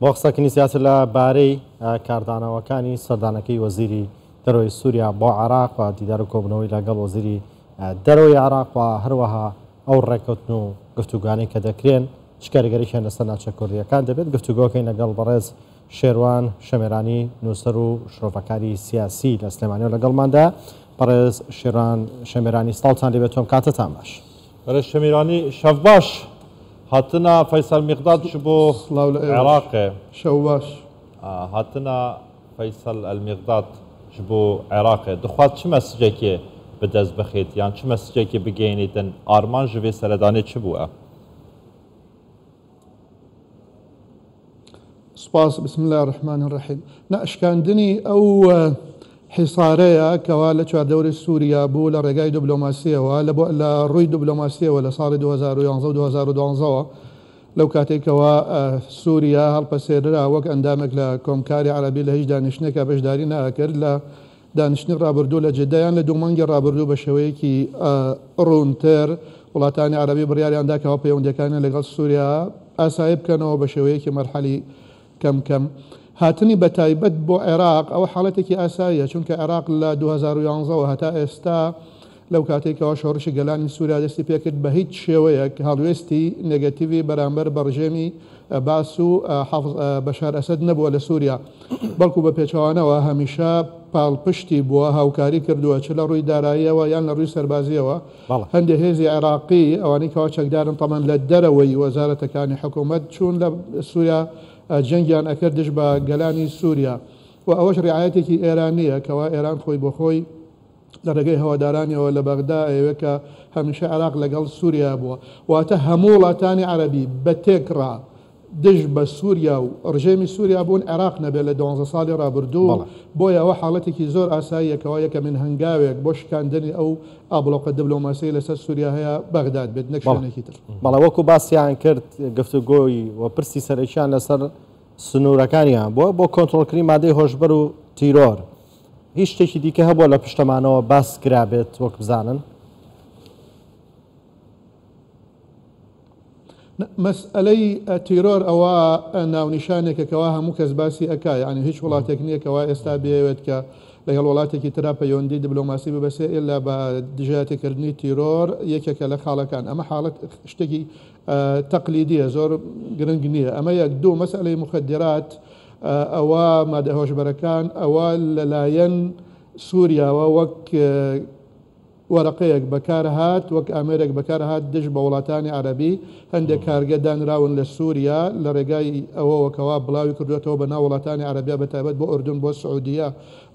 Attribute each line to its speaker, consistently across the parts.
Speaker 1: بۆ قسەکردنی زیاتر لە بارەی کاردانەوەکانی سەردانەکەی وەزیری دەرەوەی سووریا بۆ عێراق و دیدار و کۆبوونەوەی لەگەڵ وەزیری دەرەوەی عێراق و هەروەها ئەو ڕێککەوتن و گفتوگوانەی کە دەکرێن چ کاریگەرییان لەسەر ناوچە کوردییەکان دەبێت، گفتوگۆکەین لەگەڵ بەڕێز شێروان شەمێرانی نووسەر و شرۆڤەکاری سیاسی لە سلێمانیەوە لەگەڵماندایە. بەڕێز شێروان شەمێرانی سڵاوتان لێبێت و کاتتان باش.
Speaker 2: بەڕێز شەمیرانی شەڤ باش. هاتنا فەیسەل میقداد ji bo
Speaker 3: سڵاو لە ئێوەش.
Speaker 2: عێراقێ.
Speaker 3: شەو باش.
Speaker 2: هاتنا فەیسەل ئەلمیقداد ji bo عێراقێ دخوات چ مەسجێکێ bi dest bixêt yan çi mesjekê bigeyînîtin armanc ji vê seredanê çi bû e؟
Speaker 3: سوپاس. بسم اللە الرحمن الرحیم. نا شکاندنی ئەو حیسارەیە کەوا لە چواردەوری سووریا بوو لە ڕێگای دبلۆماسیەوە لە بۆ لە ڕووی دبلۆماسیەوە لە ساڵی 2011 و 2012ەوە لەو کاتێک کەوا سووریا هەڵپەسێررا وەک ئەندامێک لە کۆمکاری عەرەبی لە هیچ دانیشتنێکا بەشداری ناکرد لە دانیشتنی ڕابردوو لە جدە یان لە دوو مانگی ڕابردوو بە شێوەیەکی ڕوونتر وڵاتانی عەرەبی بڕیاریان دا کەوا پەیوەندیەکانیان لەگەڵ سووریا ئاسایی بکەنەوە بە شێوەیەکی مەرحەلی کەم کەم. هاتنی بە تایبەت بۆ عێراق ئەوە حاڵەتێکی ئاساییە چونکە عێراق لە 2011 ەوە هەتا ئێستا لەو کاتەی کەوا شۆڕشی گەلانی سووریا دەستی پێکرد بە هیچ شێوەیەک هەڵوێستی نێگەتیڤی بەرامبەر بە ڕژێمی بەعس و حافز بەشار ئەسەد نەبووە لە سووریا بەڵکو بە پێچەوانەوە هەمیشە پاڵپشتی بووە هاوکاری کردووە چ لە ڕووی داراییەوە یان لە ڕووی سەربازییەوە هەندێک هێزی عێراقی ئەوانەی کەوا چەکدارن تەمان لە دەرەوەی وەزارەتەکانی حکوومەت چوون لە سووریا جەنگیان ئەکرد دژ بە گەلانی سووریا و ئەوەش ڕعایەتێکی ئێرانییە کەوا ئێران خۆی بۆ خۆی لە ڕێگەی هەوادارانیەوە لە بەغدا ئەیەوێت کە هەمیشە عێراق لەگەڵ سووریا بووە. واتە هەموو وڵاتانی عەرەبی بە تێکڕا دژ بە سووریا و ڕژێمی سووریا بوون، عێراق نەبێت لە دوانزە ساڵی ڕابردوو. بۆیە ئەوە حاڵەتێکی زۆر ئاساییە کەوا یەکەمین هەنگاوێک بۆ شکاندنی ئەو ئابڵۆقە دبلۆماسیەی لەسەر سووریا هەیە بەغداد بێت نەک شوێنێکی تر.
Speaker 1: بەڵێ وەکو باسیان کرد گفتوگۆی و پرسی سەرەکیان لەسەر سنوورەکانیان بووە بۆ کۆنترۆڵکردنی مادەی هۆشبەر و تیرۆر. هیچ شتێکی دیکە هەبووە لە پشتەمانەوە باس کرابێت وەک بزانن؟
Speaker 3: مەسئەلەی تیرۆر ئەوە ناونیشانێکە کەوا هەموو کەس باسی ئەکا، یعنی هیچ وڵاتێک نییە کەوا ئێستا بێوێت کە لەگەڵ وڵاتێکی ترا پەیوەندی دیبلۆماسی ببەسێ ئللا بە دژایەتیکردنی تیرۆر یەکێکە لە خاڵەکان. ئەمە حاڵەت شتێکی تەقلیدیە زۆر گرنگ نییە. ئەمە یەک. دوو مەسئەلەی مخدرات ئەوە مادە هۆشبەرەکان ئەوە لەلایەن سووریاوە وەک وەرەقەیەک بەکارهات، وەک ئامێرێک بەکارهات دژ بە وڵاتانی عەرەبی. هەندێک کارگە دانراون لە سووریا لە ڕێگای ئەوەوە کەوا بڵاوی کردوێتەوە بە ناو وڵاتانی عەرەبیا بە تایبەت بۆ ئوردن، بۆ سعودیە،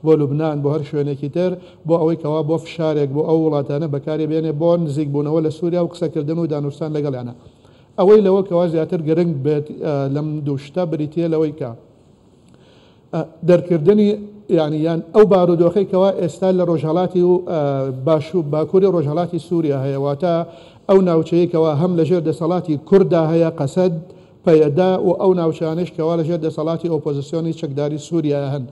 Speaker 3: بۆ لوبنان، بۆ هەر شوێنێکی تر، بۆ ئەوەی کەوا بۆ فشارێک بۆ ئەو وڵاتانە بەکاری بێنێ بۆ نزیکبوونەوە لە سووریا و قسەکردن و دانوستان لەگەڵیانە. ئەوەی لەوە کەوا زیاتر گرنگ بێت لەم دوو شتە بریتییە لەوەی کە دەرکردنی یعنی یان ئەو بارودۆخەی کەوا ئێستا لە ڕۆژهەڵاتی و باشوو باکووری ڕۆژهەڵاتی سووریا هەیە، واتە ئەو ناوچەیە کەوا هەم لەژێر دەسەڵاتی کورددا هەیە قەسەد، پەیەدە و ئەو ناوچانەش کەوا لەژێر دەسەڵاتی ئۆپۆزیسیۆنی چەکداری سووریا هەن.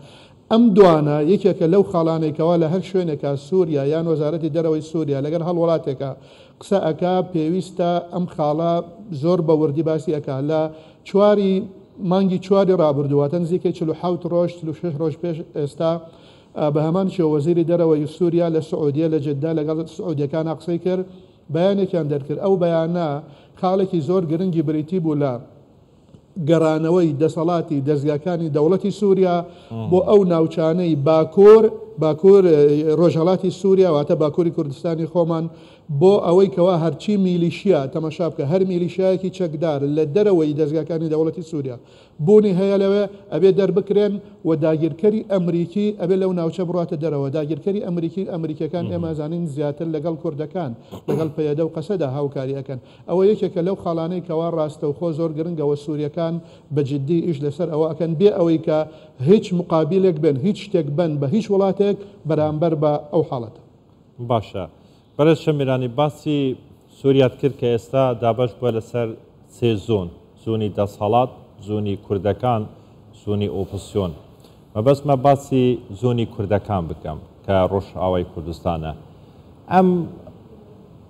Speaker 3: ئەم دوانە یەکێکە لەو خاڵانەی کەوا لە هەر شوێنێکا سووریا یان وەزارەتی دەرەوەی سووریا لەگەڵ هەڵ وڵاتێکا قسە ئەکا پێویستە ئەم خاڵە زۆر بە وردی باسی ئەکا. لە چواری مانگی چواری ڕابردوو واتە نزیکەی 47 ڕۆژ 46 ڕۆژ پێش ئێستا بە هەمان شێوە وەزیری دەرەوەی سووریا لە سعودیە لە جدە لەگەڵ سعودیەکانا قسەی کرد بەیانێکیان دەرکرد. ئەو بەیانە خاڵێکی زۆر گرنگی بریتی بوو لە گەڕانەوەی دەسەڵاتی دەزگاکانی دەوڵەتی سووریا بۆ ئەو ناوچانەی باکوور باکوور ڕۆژهەڵاتی سووریا واتە باکووری کوردستانی خۆمان بۆ ئەوەی کەوا هەرچی میلیشیا تەماشا بکە هەر میلیشیایەکی چەکدار لە دەرەوەی دەزگاکانی دەوڵەتی سووریا بوونی هەیە لەوێ ئەبێ دەربکرێن و داگیرکەری ئەمریکی ئەبێ لەو ناوچە بڕاتە دەرەوە. داگیرکەری ئەمریکی ئەمریکیەکان ئێمە زانین زیاتر لەگەڵ کوردەکان لەگەڵ پەیەدە و قەسەدا هاوکاری ئەکەن. ئەوە یەکێکە لەو خاڵانەی کەوا ڕاستەوخۆ زۆر گرنگە و سووریەکان بە جدی ئیش لەسەر ئەوە ئەکەن بێ ئەوەی کە هیچ مقابلێک بن هیچ شتێک بن بە هیچ وڵاتێک بەرامبەر بە ئەو حاڵەتە.
Speaker 2: باشە بەرێز شەمیرانی باسی سوریات کرد کە ئێستا دابەش بووە لەسەر سێ زۆن، زۆنی دەسهەڵات، زۆنی کوردەکان، زۆنی ئۆپۆزسیۆن. مەبەستمە باسی زۆنی کوردەکان بکەم کە ڕۆژئاوای کوردستانە. ئەم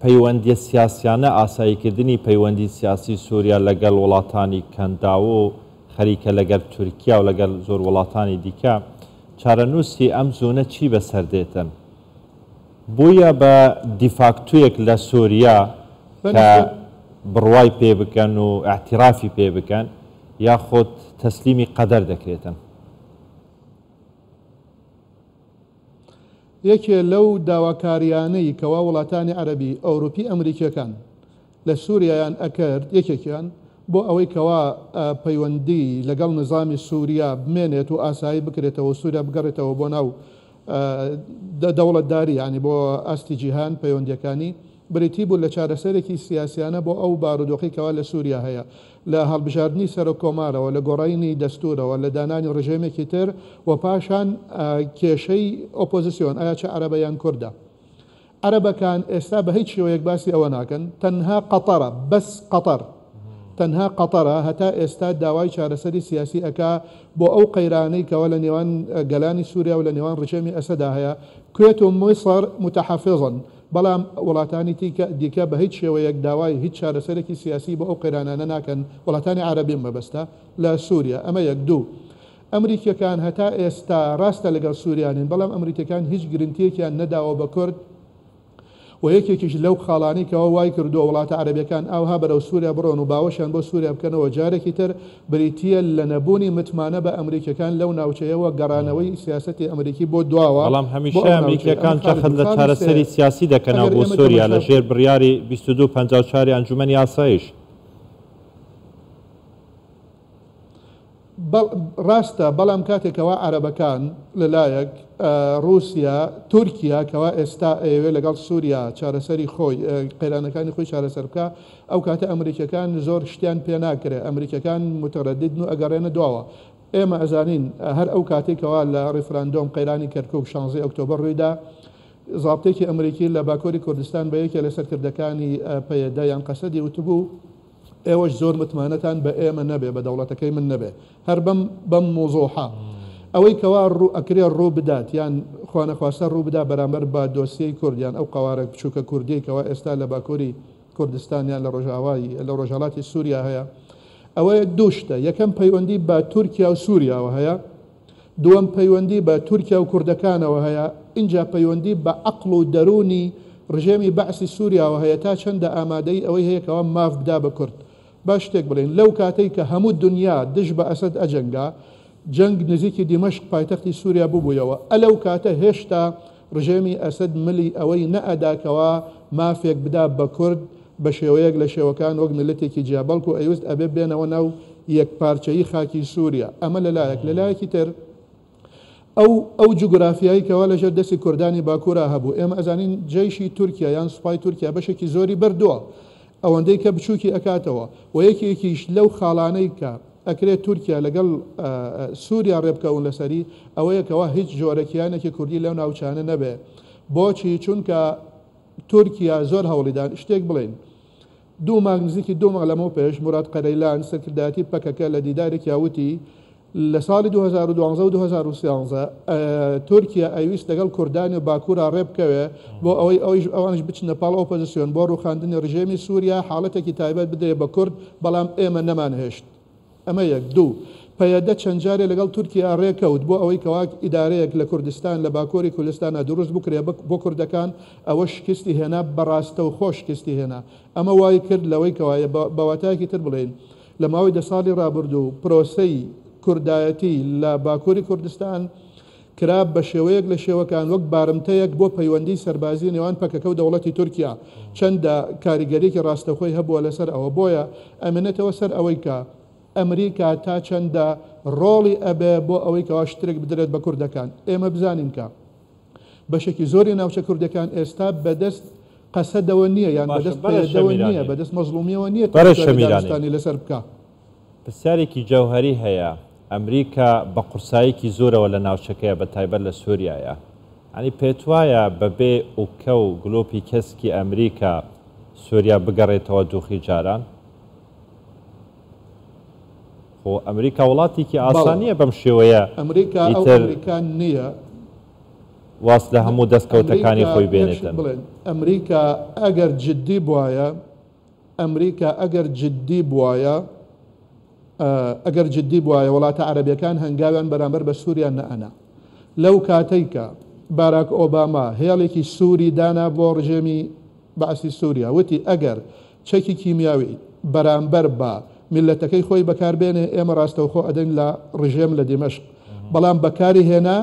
Speaker 2: پەیوەندیە سیاسیانە، ئاساییکردنی پەیوەندی سیاسی سوریا لەگەڵ وڵاتانی کەنداو و خەریکە لەگەل تورکیا و لەگەل زۆر وڵاتانی دیکە، چارەنووسی ئەم zone ە چی بەسەر دێتن؟ بوویە بە دیفاکتویەک لە سوریا کە بڕوای پێ بکەن و ئیعتیرافی پێ بکەن یاخود تەسلیمی قەدەر دەکرێتن؟
Speaker 3: یەکێ لەو داواکاریانەی کەوا وڵاتانی عەرەبی، ئەوروپی، ئەمریکیەکان لە سوریایان ئەکرد یەکێکیان بۆ ئەوەی کەوا پەیوەندی لەگەڵ نزامی سوریا بمێنێت و ئاسایی بکرێتەوە و سوریا بگەڕێتەوە بۆ ناو دەوڵەتداری یانی بۆ ئاستی جیهان پەیوەندیەکانی بریتی بوو لە چارەسەرێکی سیاسیانە بۆ ئەو بارودۆخەی کەوا لە سوریا هەیە لە هەڵبژاردنی سەرۆک کۆمارەوە لە گۆڕینی دەستورەوە لە دانانی ڕژێمێکی تر و پاشان کێشەی ئۆپۆزسیۆن ئایا چ عەرەبە یان کوردە. عەرەبەکان ئێستا بە هیچ شێوەیەک باسی ئەوە ناکەن، تەنها قەتەرە، بەس قەتەر، تەنها قەتەرە هەتا ئێستا داوای چارەسەری سیاسی ئەکا بۆ ئەو قەیرانەی کەوا لە نێوان گەلانی سوریا و لە نێوان ڕژێمی ئەسەدا هەیە، کوێت و میسر متحفظن، بەڵام وڵاتانی دیکە بە هیچ شێوەیەک داوای هیچ چارەسەرێکی سیاسی بۆ ئەو قەیرانانە ناکەن، وڵاتانی عەرەبیم مەبەستە لە سوریا، ئەمە یەک، دوو. ئەمریکیەکان هەتا ئێستا ڕاستە لەگەڵ سوریا نین بەڵام ئەمریکیەکان هیچ گرنتیەکیان نەداوە بە کورد و یەکێکیش لەو خاڵانەی کەوا وای کردووە وڵاتە عەرەبیەکان ئاوها بەرەو سوریا بڕۆن و باوەشیان بۆ سوریا بکەنەوە جارێکی تر بریتیە لە نەبوونی متمانە بە ئەمریکیەکان لەو ناوچەیە و گەڕانەوەی سیاسەتی ئەمریکی بۆ دواوە
Speaker 2: بەڵام
Speaker 3: بۆ
Speaker 2: هەمیشە
Speaker 3: ئەو ناوچەیە. ئەمە
Speaker 2: ئەمریکیەکان
Speaker 3: خاڵی
Speaker 2: جەخت
Speaker 3: دوو.
Speaker 2: لە
Speaker 3: خاڵی
Speaker 2: چارەسەری
Speaker 3: سێ
Speaker 2: سیاسی دەکەنەوە
Speaker 3: ئەگەر
Speaker 2: بۆ
Speaker 3: ئێمە
Speaker 2: سوریا لە
Speaker 3: تەماشا
Speaker 2: ژێر بڕیاری 2254 ی ئەنجومەنی ئاسایش.
Speaker 3: ڕاستە، بەڵام کاتێک کەوا عەرەبەکان لە لایەک، ڕووسیا، تورکیا کەوا ئێستا ئەیەوێ لەگەڵ سووریا چارەسەری خۆی، قەیرانەکانی خۆی چارەسەر بکا، ئەو کاتە ئەمریکیەکان زۆر شتیان پێ ناکرێ، ئەمریکیەکان مترددن و ئەگەڕێنە دواوە. ئێمە ئەزانین هەر ئەو کاتەی کەوا لە ڕیفراندۆم قەیرانی کەرکووک شانزەی ئۆکتۆبەر ڕوویدا، زابتێکی ئەمریکی لە باکووری کوردستان بە یەکێ لە سەرکردەکانی پەیەدە یان قەسەدی وتبوو، ئێوەش زۆر متمانەتان بە ئێمە نەبێ بە دەوڵەتەکەی من نەبێ هەر بەم بەم موزوحە ئەوەی کەوا ڕوو ئەکرێ ڕوو بدات یان خوانەخواستە ڕوو بدا بەرامبەر بە دۆسیەی کورد یان ئەو قەوارە بچووکە کوردیەی کەوا ئێستا لە باکووری کوردستان یان لە ڕۆژئاوای لە ڕۆژهەڵاتی سووریا هەیە ئەوەیە دوو شتە یەکەم پەیوەندی بە تورکیا و سووریاوە هەیە دووەم پەیوەندی بە تورکیا و کوردەکانەوە هەیە، ئینجا پەیوەندی بە عەقڵ و دەروونی ڕژێمی بەعسی سوریاوە هەیە تا چەندە ئامادەیی ئەوەی هەیە کەوا ماف بدا بە کورد. با شتێک بڵێین لەو کاتەی کە هەموو دونیا دژ بە ئەسەد ئەجەنگا، جەنگ نزیکی دیمەشق پایتەختی سوریا ببوویەوە، ئەلەو کاتە هێشتا ڕژێمی ئەسەد ملی ئەوەی نەئەدا کەوا مافێک بدا بە کورد بە شێوەیەک لە شێوەکان وەک میللەتێکی جیا بەڵکو ئەیوست ئەبێ بێنەوە ناو یەکپارچەیی خاکی سوریا ئەمە لە لایەک لە لایەکی تر ئەو ئەو جوگرافیایی کەوا لەژێر دەستی کوردانی باکوورا هەبوو ئێمە ئەزانین جەیشی تورکیا یان سوپای تورکیا بەشێکی زۆری بردووە ئەوەندەی کە بچووکی ئەکاتەوە و یەکێکیش لەو خاڵانەی کە ئەکرێت تورکیا لەگەڵ سوریا ڕێبکەون لەسەری ئەوەیە کەوا هیچ جۆرە کیانێکی کوردی لەو ناوچانە نەبێ بۆچی چونکە تورکیا زۆر هەوڵیدا شتێک بڵێین دوو مانگ نزیکی دوو مانگ لەمەو پێش موراد قەرەیلان سەرکردایەتی پەکەکە لە دیدارێکیا وتی لە ساڵی 2012 و 2013 تورکیا ئەیویست لەگەڵ کوردانی باکوورا ڕێبکەوێ بۆ ئەوەی ئەویش ئەوانش بچنە پاڵ ئۆپۆزیسیۆن بۆ ڕووخاندنی ڕژێمی سووریا حاڵەتێکی تایبەت بدرێ بە کورد بەڵام ئێمە نەمانهێشت ئەمە یەک. دوو، پەیەدە چەند جارێ لەگەڵ تورکیا رێکەوت بۆ ئەوەی کەوا ئیدارەیەک لە کوردستان لە باکۆری کوردستانا دروست بکرێ بۆ کوردەکان، ئەوەش شکستی هێنا، بە راستەوخۆ شکستی هێنا. ئەمە وای کرد لەوەی کەوا بە واتایەکی تر بڵێین لە ماوەی دە ساڵی رابردوو پرۆسەی کوردایەتی لە باکوری کوردستان کرا بە شێوەیەک لە شێوەکان وەک بارمتەیەک بۆ پەیوەندی سەربازی نێوان پەکەکە و دەوڵەتی تورکیا چەندە کاریگەریەکی ڕاستەوخۆی هەبووە لەسەر ئەوە بۆیە ئەمێنێتەوە سەر ئەوەی کە ئەمریکا تا چەندە ڕۆڵی ئەبێ بۆ ئەوەی کەوا شترک بدرێت بە کوردەکان ئێمە بزانین کە بەشێکی زۆری ناوچە کوردەکان ئێستا بەدەست قەسەدەوە نییە یان
Speaker 2: باشە
Speaker 3: بەدەست
Speaker 2: بەڕێز
Speaker 3: پەیەدەوە نییە
Speaker 2: شەمیرانی
Speaker 3: بەدەست مەزڵومیەوە نییە تا
Speaker 2: بەڕێز
Speaker 3: بتوانێت
Speaker 2: شەمیرانی
Speaker 3: دانوستانی لەسەر بکا.
Speaker 2: پرسیارێکی جەوهەری هەیە، ئەمریکا بە قورساییکی زۆرەوە لە ناوچەکەیە بە تایبەت لە سوریایە، یانی پێتوایە بەبێ ئوکە و گلۆپی کەسکی ئەمریکا سوریا بگەڕێتەوە دوخی جاران؟ خۆ ئەمریکا وڵاتێکی ئاسان
Speaker 3: بەڵێ
Speaker 2: نییە بەم شێوەیە
Speaker 3: ئەمریکا ئەو
Speaker 2: ئیتر
Speaker 3: ئەمریکا نییە.
Speaker 2: واز لە هەموو دەستکەوتەکانی
Speaker 3: ئەمریکا
Speaker 2: خۆی
Speaker 3: یەک شت
Speaker 2: بێنێتن.
Speaker 3: بڵێن ئەمریکا ئەگەر جدی بوایە ئەمریکا ئەگەر جدی بوایە. ئەگەر جدی بوایە وڵاتە عەرەبیەکان هەنگاویان بەرامبەر بە سوریا نەئەنا. لەو کاتەی کە باراک ئۆباما هێڵێکی سوری دانا بۆ ڕژێمی بەعسی سوریا وتی ئەگەر چەکی کیمیاوی بەرامبەر بە میللەتەکەی خۆی بەکار بێنێ ئێمە ڕاستەوخۆ ئەدەین لە ڕژێم لە دیمەشق بەڵام بەکاری هێنا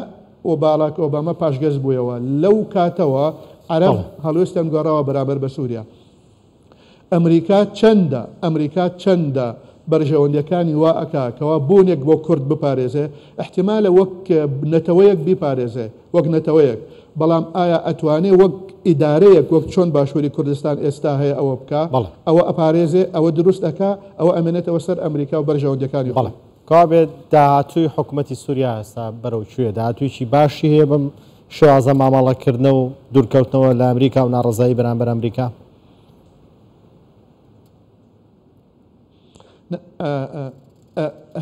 Speaker 3: و باراک ئۆباما پاشگەز بوویەوە لەو کاتەوە عەرەب هەڵوێستیان گۆڕاوە بەرامبەر بە سوریا. ئەمریکا چەندە ئەمریکا چەندە بەرژەوەندیەکانی وا ئەکا کەوا بوونێک بۆ کورد بپارێزێ ئیحتیمالە وەک نەتەوەیەک بیپارێزێ وەک نەتەوەیەک بەڵام ئایا ئەتوانێ وەک ئیدارەیەک وەک چۆن باشووری کوردستان ئێستا هەیە ئەوە بکا
Speaker 1: بەڵێ.
Speaker 3: ئەوە ئەپارێزێ ئەوە دروست ئەکا ئەوە ئەمێنێتەوە سەر ئەمریکا و بەرژەوەندیەکانی
Speaker 1: بەڵێ
Speaker 3: خۆی.
Speaker 1: کەوابێت داهاتووی حکومەتی سوریا ئێستا بەرەو کوێ؟ داهاتوویەکی باشی هەیە بەم شێوازە مامەڵەکردنە و دوورکەوتنەوە لە ئەمریکا و ناڕەزایی بەرامبەر ئەمریکا؟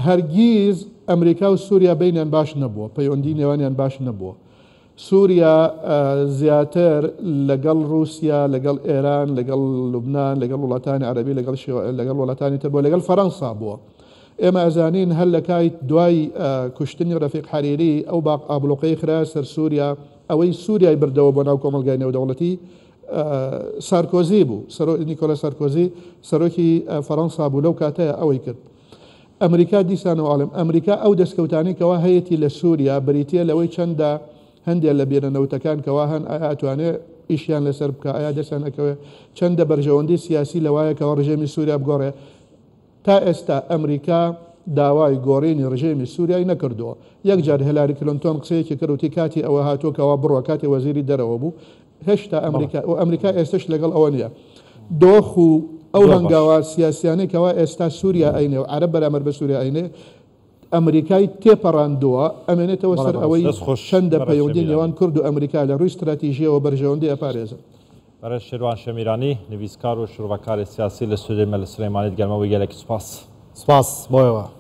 Speaker 3: هەرگیز ئەمریکا و سووریا بینیان باش نەبووە، پەیوەندی نێوانیان باش نەبووە. سووریا زیاتر لەگەڵ رووسیا، لەگەڵ ئێران، لەگەڵ لوبناان، لەگەڵ وڵاتانی عەربی، لەگەڵ لەگەڵ وڵاتانی تر بووە، لەگەڵ فەرەنسا بووە. ئێمە ئەزانین هەر لە کایت دوای کوشتنی ڕەفیق حەریری ئەو باق ئابڵوقەی خرایە سەر سووریا، ئەوەی سووریای بردەوە بۆ ناو کۆمەڵگای نێودەوڵەتی سارکۆزی بوو، سەرۆک نیکۆلا سارکۆزی سەرۆکی فەرەنسا بوو لەو کاتەیە ئەوەی کرد. ئەمریکا دیسانەوە ئەڵێم ئەمریکا ئەو دەستکەوتانەی کەوا هەیەتی لە سووریا بریتییە لەوەی چەندە هەندێک لە بیرە نەوتەکان کەوا هەن ئایا ئەتوانێ ئیشیان لەسەر بکا، ئایا دەستیان ئەکەوێ، چەندە بەرژەوەندی سیاسی لەوایە کەوا ڕژێمی سووریا بگۆڕێ. تا ئێستا ئەمریکا داوای گۆڕینی ڕژێمی سوریای نەکردووە. یەک جار هێلاری کلنتۆن قسەیەکی کرد وتی کاتی ئەوە هاتووە کەوا بڕوا کاتێ وەزیری دەرەوە بوو. هێشتا ئەمریکا و ئەمریکا ئێستەش لەگەڵ ئەوە نییە. دۆخ و ئەو هەنگاوە سیاسیانەی کەوا ئێستا سوریا ئەینێ و عەرەب بەرامبەر بە سوریا ئەینێ ئەمریکای تێپەڕاندووە، ئەمێنێتەوە سەر ئەوەی چەندە پەیوەندی نێوان کورد و ئەمریکا لە ڕووی ستراتیژییەوە بەرژەوەندی ئەپارێزن.
Speaker 2: بەڕێز شێروان شەمیرانی، نڤیسکار و شرۆڤەکاری سیاسی لە ستۆدیۆی مە لە سولەیمانی دگەرمە وی گەلەکی سوپاس.
Speaker 1: سپاس بۆ ئێوە.